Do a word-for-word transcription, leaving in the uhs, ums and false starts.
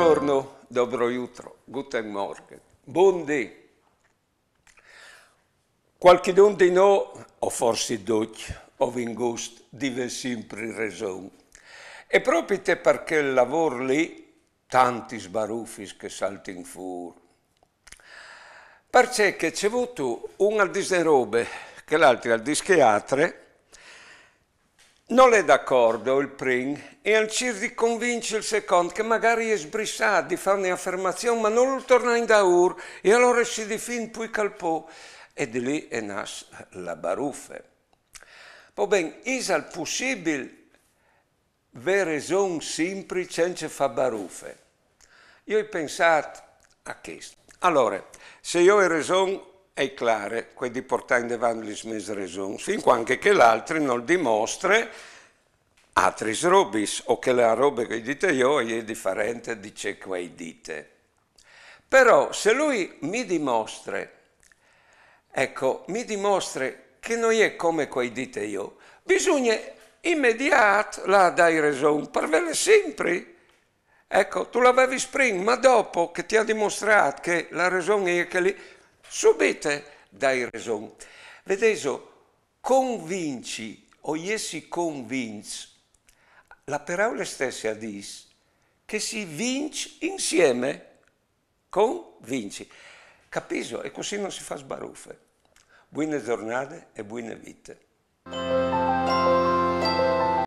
Buongiorno, dobro jutro, guten Morgen, bundì. Qualchidun di nô, o forsit ducj, o vin gust di vê simpri reson. E propit par chel lavôr li, tantis barufis che saltin fûr. Parcè che ce vûstu, un al dîs une robe, chel altri al dîs chê altre, nol è d'acordo il prin e al cîr di convinci il secont che magari al è sbrissât di fâ une afermazion, ma nol torna indaûr, e alore si difint plui che al pò, e di li e nas la barufe. Po ben, isal pussibil vê reson simpri cence fâ barufe? Jo o ai pensât a chest. Alore, se jo o ai reson, e je clâr, o ai di puartâ indevant lis mês resons, fin cuant che chel altri nol dimostre altris robis, o che la robe che o ai dite jo e je diferente di ce che o ai dite. Però se lui mi dimostre, eco, mi dimostre che no je come che o ai dite jo, bisugne imediât lâ a dâi reson, par vêle simpri. Eco, tu la vevis prin, ma dopo che ti à dimostrât che la reson e je chê li, subite dâi reson. Vedêso, convinci o jessi convints, la peraule stesse a dîs che si vinç insiemi. Convinci. Capîso? E cussì no si fâs barufe. Buine zornade e buine vite.